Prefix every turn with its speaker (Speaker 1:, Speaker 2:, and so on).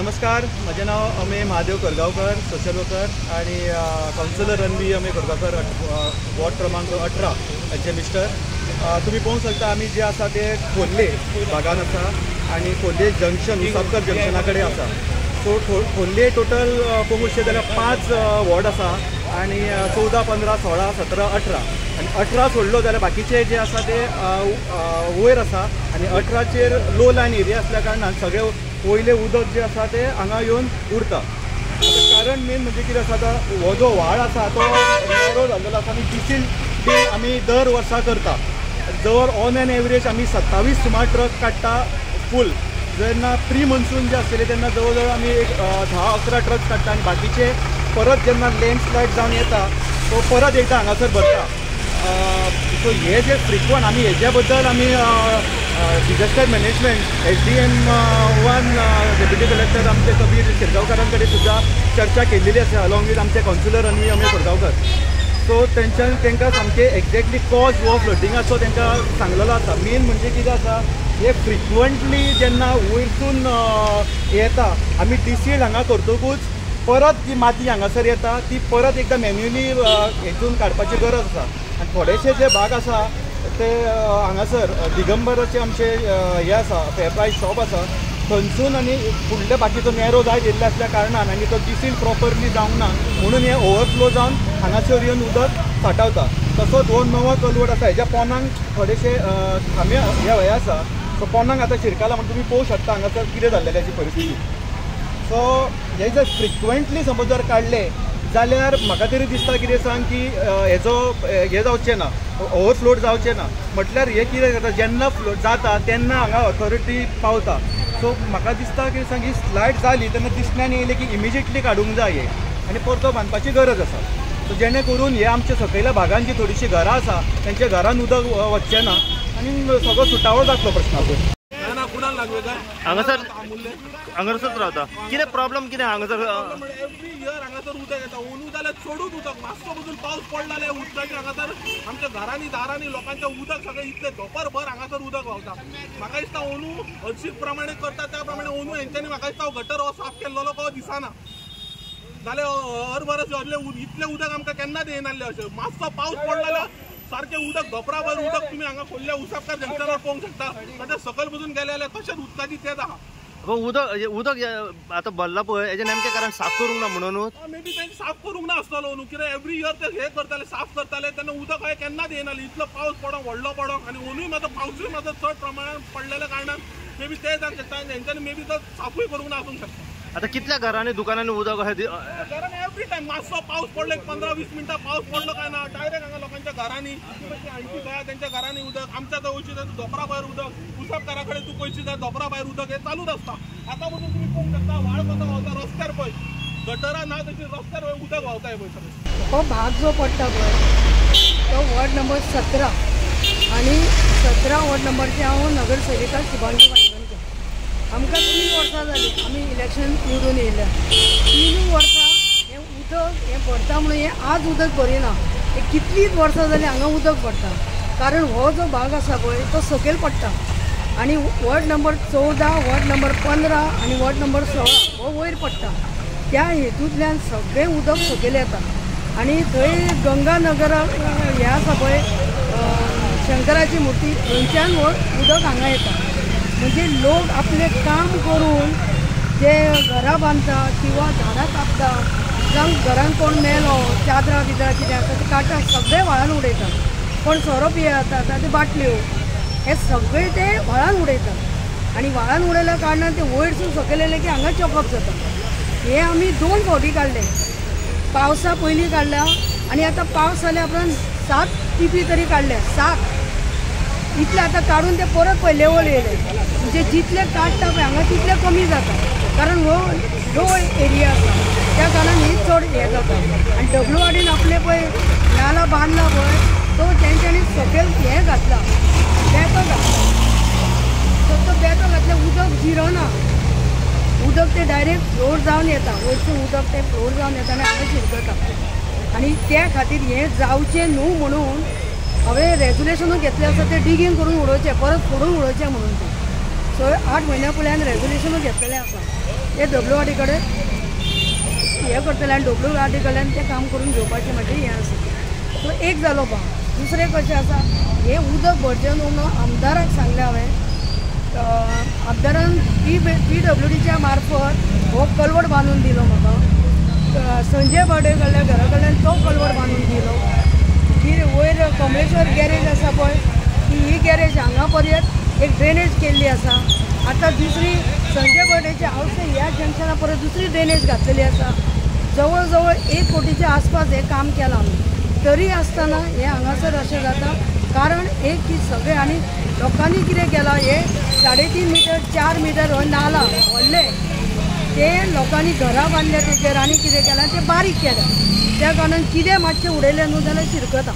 Speaker 1: नमस्कार, म्हजें नांव अमेय महादेव करगांवकर, सोशल वर्कर आनी कावन्सिलर रनवी अमेय करगांवकर, वॉर्ड क्रमांक 18 हांचे मिस्टर. तुमी पळोवंक शकता आमी जे आसा ते खोर्ले भागान आसा आनी खोर्ले जंक्शन उसापकर जंक्शना कडेन आसा. सो खोर्ले टोटल पळोवंक वचशें जाल्यार 5 वॉर्ड आसा आनी 14, 15, 16, 17, 18 आनी 18 सोडलो जाल्यार बाकीचे जे आसा ते वयर आसा आनी 18चेर लो लायन एरिया आसल्या कारणान सगळे वयलें उदक जें आसा तें हांगा येवन उरता. आतां कारण मेन म्हणजे कितें आसा, आतां हो जो व्हाळ आसा तो नॅरो जाल्लो आसा आनी डिसील बी आमी दर वर्सा करता. जवळ ऑन एन एवरेज आमी 27 सुमार ट्रक काडटा फूल. जेन्ना प्री मॉन्सून जे आसतले तेन्ना जवळ जवळ आमी एक 10-11 ट्रक काडटा आनी बाकीचे परत जेन्ना लँडस्लायड जावन येता तो परत एकदां हांगासर भरता. सो हे जे फ्रिक्वंट आमी हेज्या बद्दल आमी disaster management SDM 1 deputy collector आमचे कबीर शिरगांवकारां कडेन सुद्दां चर्चा केल्लेली आसा अलॉंग वीथ आमचे कावन्सिलर रनवी अमेय करगांवकर. सो तेंच्यान तांकां सामकें एक्झॅक्टली कॉज हो फ्लडिंगाचो तांकां सांगलेलो आसा. मेन म्हणजे कितें आसा, हे फ्रिक्वंटली जेन्ना वयरसून येता आमी डिसील हांगा करतकूच परत जी माती हांगासर येता ती परत एकदां मॅन्युअली हेतून काडपाची गरज आसा. आनी थोडेशे जे भाग आसा ते हांगासर दिगंबराचे आमचे हे आसा फेर प्रायस शॉप आसा थंयसून आनी फुडले बाकीचो नॅरो जायत येयल्ले आसल्या कारणान आनी तो डिसील प्रॉपरली जावंक ना म्हणून हे ओवरफ्लो जावन हांगासर येवन उदक साठावता. तसोच हो नवो कलवट आसा हेज्या पोनांक थोडेशे खांबे हे आसा. सो पोनांक आतां शिरकाला म्हण तुमी पळोवंक शकता हांगासर कितें जाल्लेली परिस्थिती. सो हे जर फ्रिक्वंटली समज जर काडले जाल्यार म्हाका तरी दिसता कितें सांग की हेजो हें जावचें ना, ओवरफ्लोड जावचें ना. म्हटल्यार हें कितें जाता जेन्ना फ्लोड जाता तेन्ना हांगा ऑथॉरिटी पावता. सो म्हाका दिसता कितें सांग ही स्लायड जाली तेन्ना दिसण्यान येयलें की इमिजिएटली काडूंक जाय हें आनी परतो बांदपाची गरज आसा. सो जेणे करून हे आमच्या सकयल्या भागान जी थोडीशीं घरां आसा तेंच्या घरान उदक वचचें ना आनी सगळो सुटावो जातलो प्रश्नाचो.
Speaker 2: हांगासर हांगासरच रावता, कितें प्रॉब्लम कितें हांगासर?
Speaker 3: एवरी इयर हांगासर उदक येता, ओनू जाल्यार चडूच उदक, मातसो पसून पावस पडला जाल्यार उदकाचें हांगासर आमच्या घरांनी दारांनी लोकांचें उदक सगळें इतलें धोपरभर हांगासर उदक व्हांवता. म्हाका दिसता ओनू हरशीक प्रमाणे करता त्या प्रमाणे ओनू हेंच्यांनी म्हाका दिसता गटर हो साफ केल्लो कसो दिसना. जाल्यार हर बरस इतलें उदक आमकां केन्नाच येनासलें. अशें मातसो पावस पडला जाल्यार सारकें उदक धोपराभर उदक तुमी हांगा खोल्ल्या उसापकार जंक्शनार पळोवंक शकता. तशें सकयल पसून गेले जाल्यार तशेंच उदकाची तेच आहा.
Speaker 2: उदक उदक आतां भरलां पळय हेजें नेमकें कारण साफ करूंक ना म्हणूनच
Speaker 3: मे बी तेंचे साफ करूंक ना आसतलो न्हू, कित्याक एवरी इयर ते हें करताले, साफ करताले तेन्ना उदक हांवें केन्नाच येनासलें. इतलो पावस पडोंक व्हडलो पडोंक आनी ओनूय मातसो पावसूय मातसो चड प्रमाणान पडलेल्या कारणान मे बी ते जावंक शकता आनी हेंच्यांनी मे बी तो साफूय करूंक ना आसूंक शकता.
Speaker 2: आतां कितल्या घरांनी दुकानांनी उदक अशें
Speaker 3: घरांनी एवरी टायम मातसो पावस पडलो एक 15-20 मिनटां पावस पडलो काय ना डायरेक्ट हांगा लोकांच्या घरांनी आणखी गया तेंच्या घरांनी उदक. आमच्या थंय वयशी जाल्यार धोपरा भायर उदक, उसापकारा कडेन तूं पयशी जाल्यार धोपरा भायर उदक, हें चालूच आसता. आतां पसून तुमी पळोवंक शकता व्हाळ कसो व्हांवता रस्त्यार पळय, गटरां ना तशी रस्त्यार पळय उदक व्हांवता पळय सगळें.
Speaker 4: हो भाग जो पडटा पळय तो वॉर्ड नंबर 17 आनी 17 वॉर्ड नंबरचे हांव नगरसेविका शुभांगी वायंगणकर. आमकां 3 वर्सां जालीं आमी इलेक्शन निवडून येयल्या. 3 वर्सां हें उदक हें भरता म्हणून हें आज उदक भरिना, हें कितलींच वर्सां जालीं हांगा उदक भरता. कारण हो जो भाग आसा पळय तो सकयल पडटा आनी वॉर्ड नंबर 14, वॉर्ड नंबर 15 आनी वॉर्ड नंबर 16 हो वयर पडटा. त्या हेतूंतल्यान सगळें उदक सकयल येता आनी थंय गंगानगरा हें आसा पळय शंकराची मुर्ती, थंयच्यान हो उदक हांगा येता. म्हणजे लोक आपलें काम करून जे घरां बांदता किंवा झाडां कापता, जावं घरान कोण मेलो चादरां बिदरां कितें आसा ते काडटा, सगळें व्हाळान उडयता. कोण सोरो पियेता ते बाटल्यो हे सगळे ते व्हाळान उडयतात आनी व्हाळान उडयल्या कारणान ते वयरसून सकयल येयले की हांगा चॉकअप जाता. हे आमी 2 फावटी काडले, पावसा पयलीं काडल्या आनी आतां पावस जाल्या उपरांत 7 टिपी तरी काडल्या. 7 इतले आतां काडून ते परत पळय लेवल येयले. म्हणजे जितले काडटा पळय हांगा तितले कमी जाता, कारण हो लो एरिया आसा त्या कारणान ही चड हें जाता. आनी WRDन आपले पळय नाला बांदला पळय तो तेंच्यांनी सकयल हें घातला, बेतो घातला. सो तो बेतो घातल्यार उदक जिरना, उदक ते डायरेक्ट फ्लोर जावन येता, वयरसून उदक ते फ्लोर जावन येता आनी हांगा शिरकता. आनी त्या खातीर हें जावचें न्हू म्हणून हांवें रेजोल्युशनूय घेतलें आसा, तें डिगींग करून उडोवचें, परत फोडून उडोवचें म्हणून. तें सो 8 म्हयन्या पयल्यान रेजोल्युशनूय घेतलेलें आसा. ते डब्ल्यू आर डी कडेन हें करतलें आनी डब्ल्यू आर डी कडल्यान तें काम करून घेवपाचें म्हाजें हें आसा. सो एक जालो भाग. दुसरें कशें आसा, हें उदक भरचें न्हू म्हणून आमदाराक सांगलें हांवें. आमदारान पी डब्ल्यू डीच्या मार्फत हो कलवट बांदून दिलो म्हाका. संजय बर्डे कडल्या घरा कडल्यान तो कलवट बांदून दिलो. मागीर वयर कमलेश्वर गॅरेज आसा पळय, ती ही गॅरेज हांगा पर्यंत एक ड्रेनेज केल्ली आसा. आतां दुसरी संजय बर्डेच्या हावस ह्या जंक्शना परत दुसरी ड्रेनेज घातलेली आसा. जवळ जवळ 1 कोटीच्या आसपास हें काम केलां आमी, तरी आसतना हें हांगासर अशें जाता. कारण एक की सगळें आनी लोकांनी कितें केलां, हे 3.5 मिटर 4 मिटर हो नाला व्हडले ते लोकांनी घरां बांदल्या तेजेर आनी कितें केलां तें बारीक केलां. त्या कारणान कितें मातशें उडयलें न्हू जाल्यार शिरकता.